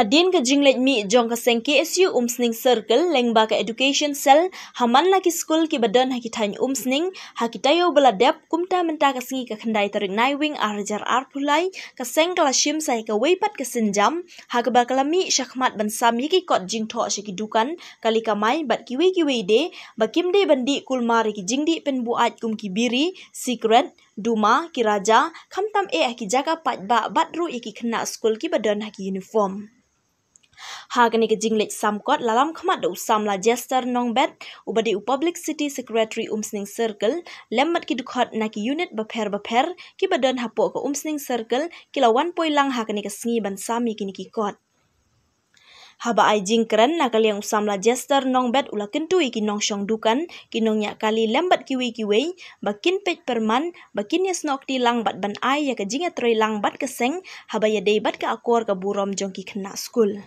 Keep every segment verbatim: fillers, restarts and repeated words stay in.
Hadien ka jingleit mih jong ka seng K S U Umsning Circle lyngba ka Education Cell ha man la ki skul kiba don ha ki thaiñ Umsning ha ki taïew ba la dep, kumta mynta ka sngi ka khyndai tarik Naiwieng ar hajar arphew lai, ka seng ka la shim sa ïa kawei pat ka sienjam ha kaba ka la mih shakhmat ban sam ïa ki kot jingthoh sha ki dukan, kali kamai bad kiwei kiwei de, ba kim dei ban dih kulmar ïa ki jingdih pynbuaid kum ki biri, sikret, duma, ki raja, khamtam eh ha ki jaka paidbah bad ruh ïa ki khynnah skul kiba don ha ki uniform. Ha kane ka jingleit sam kot la lam khmat da u samla Jester Nongbet, uba dei u Publicity Secretary Umsning Circle, lem bad ki dkhot na ki unit bapher bapher kiba don hapoh ka Umsning Circle, ki la wan poi lang ha kane ka sngi ban sam ïa kine ki kot. Haba ai jingkren na ka liang u samla Jester Nongbet u la kyntu ïa ki nongshong dukan, ki nongñiah kali lem bad kiwei kiwei, ba kin peit pyrman, ba kin ïasnoh kti lang bad ban ai ïa ka jingïatreilang bad ka seng, haba ïadei bad ka akor ka burom jong ki khynnah skul.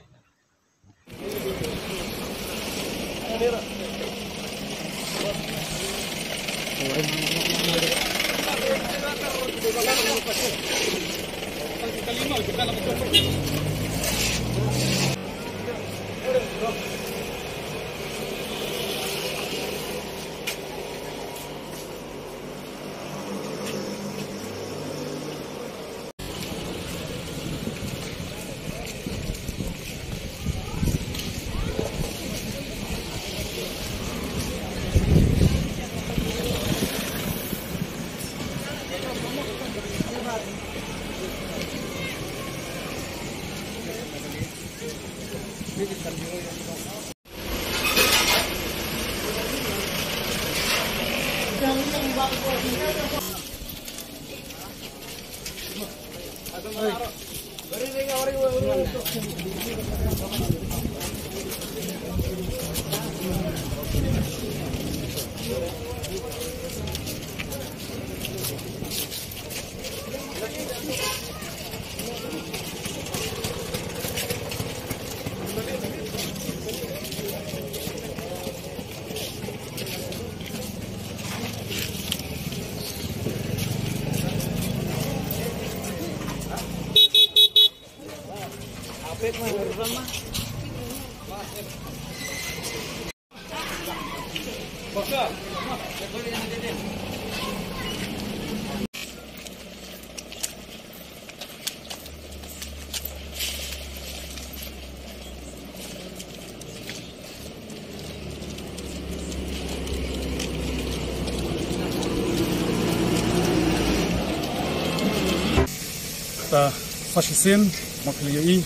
Ta sa shisien, ma phi la ïohi,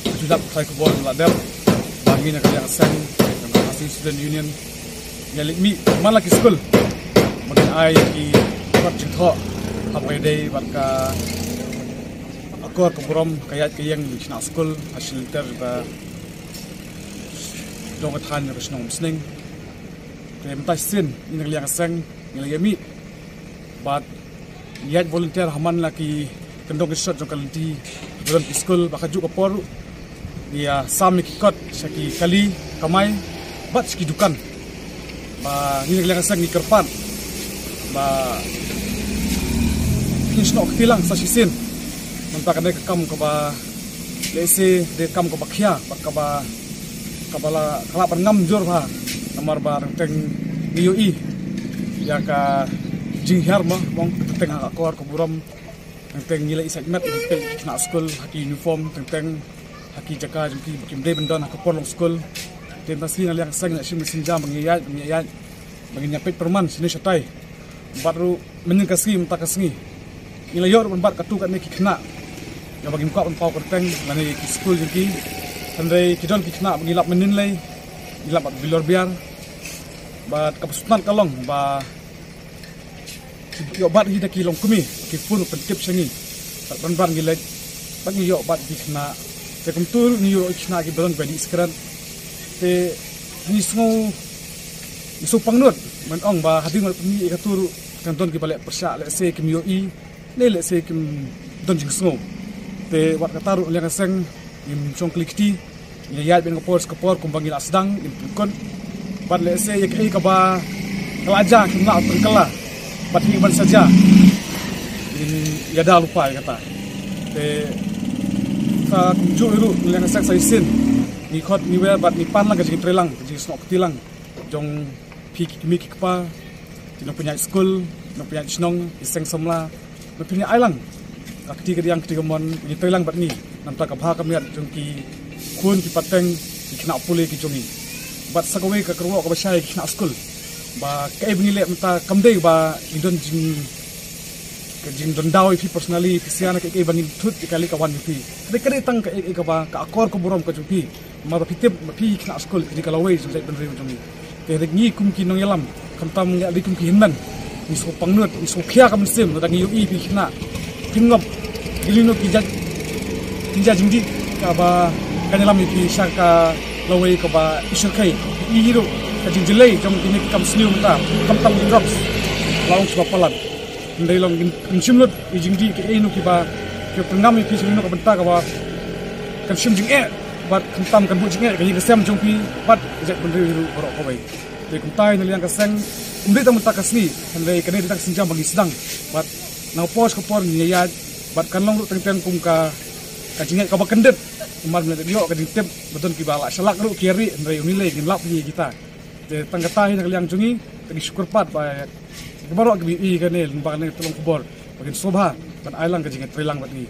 ka jingïalap trai khubor la dep, ba ngi na ka liang seng, ka Khasi Student Union, ngi leit mih man la ki skul, ba ngin ai ki kot jingthoh, haba ïadei bad ka akor ka burom, ka ïaid ka ïeng jong ki khynnah skul ha shi lynter ba dong ka thaiñ ka shnong Umsning. Te mynta shisien ngi na ka liang ka seng ngi la ïa mih bad ngi ïaid volunteer ha man la ki kyndong kynsot jong ka lynti kiba don ki skul, ba kajuh ka por ruh ngi ïa sam ïa ki kot sha ki kali kamai bad sha ki dukan. Ba ngi na ka liang ka seng ngi kyrpad ba kin snoh kti lang sa shisien. Mynta ka dei ka kam kaba lehse dei ka kam kaba khia bad kaba, kaba la, ka lah ban ngam jur bha. Namar ba teng teng ngi ïohi ïa ka jinghiar, ma, ong, teng teng ha ka akor ka burom, teng teng ngi la ïohi sait met, teng teng ki khynnah skul ha ki uniform, teng teng ha ki jaka jong ki ba kim dei ban don ha ka por long skul. Te mynta shisien na ka liang ka seng ngi la shim ka sienjam ba ngin ïaid, ba ngin ïaid, ba ngin ïa peit pyrman shane shatai. Bad ruh mynhynnin ka sngi, mynta ka sngi, ngi la ïoh ruh ban bat katto katne ki khynnah, ïa ba ngim kwah ban paw kyrteng lane ki skul jong ki. Hynrei ki don ki khynnah ba ngi lap mynhynnin lei, ngi lap bad bilor biar. Bad kaba sngewtynnat ka long ba ki ïoh bat hi da ki longkmie, ki phone pyntip sha ngi. Bad ban ban ngi leit, bad ngi ïoh bat ki khynnah. Te kumta ruh ngi ïoh ki khynnah kiba don ba dih skret. Te ngi sngew, ngi sngew pangnud, ban ong ba hadien ba la pynmih ïa kato ruh kan don kiba leh pyrshah, lehse kim ïohi, ne lehse kim don jingsngew. Te wat kata ruh na ka liang ka seng ngim shong kylli kti, ngi ïaid beit na ka por sha ka por kumba ngi la sdang, ngim pynkut. Bad lehse ïa kaei kaba ka la jia kim lah pynkylla bad hi ban sa jia, ngin ïada lypa ïa kata. Te Kumjuh ruh ngi la seng sa shisien, ngi khot ngi wer bad ngi pan lang ka jingtrei lang, ka jingsnoh kti lang jong phi ki kmie ki kpa, ki nongpynïaid skul, nongpynïaid shnong, ki seng samla, nongpynïaid ai lang ka kti kadiang kti kamon, ngi trei lang bad ngi namar ka bha ka miat jong ki khun ki pateng, ki khynnah pule ki jong ngi. Bad sa kawei ka kyrwoh kaba shai ki khynnah skul, ba kaei ba ngi leh mynta kam dei ba ngi don jing ka jingdon daw ïa phi personally, phi sian ka kaei ba ngin thut ïa ka lei ka wan ïa phi. Ka dei, ka dei tang ka kaei kaba ka akor ka burom ka jong phi. Namar ba phi tip ba phi khynnah skul, ka dei ka lawei jong jaitbynriew jong ngi. Te ngi kum ki nongïalam, khamtam ngi dei kum ki hynmen, ngi sngewpang nud, ngi sngewkhia ka mynsiem lada ngi ïohi phi khynnah phin ngop, gili no ki jait, ki jait jingdih kaba kan ïalam ïa phi sha ka lawei kaba i shyrkhei. I hi ruh ka jingjyllei jong kine ki kam sniew mynta, khamtam ki drugs, la ong shuwa palat. Hynrei long ngin, ngin shim lut ïa jingdih, kaei no kiba ki pynngam ïa phi sha kino ka bynta kaba kan shim jingeh bad khamtam kan buh jingeh ka ïing ka sem jong phi bad ka jaitbynriew hi ruh baroh kawei. Te kumta na liang ka seng, ym dei tang mynta ka sngi, hynrei kane dei tang ka sienjam ba ngi sdang bad na ka por sha ka por ngi ïaid bad kan long ruh teng teng kum ka, ka jingïaid kaba kyndit. Namar ngi la ïoh ka jingtip ba don kiba la shalak ruh ki ïa rieh, hynrei ym lei, ngin lap hi ïa kita. Te tang kata hi na ka liang jong ngi, te ngi shu kyrpad ba ïa ki baroh kiba ïohi kane lyngba kane ka tyllong khubor ba kin sngewbha ban ai lang ka jingïatreilang bad ngi.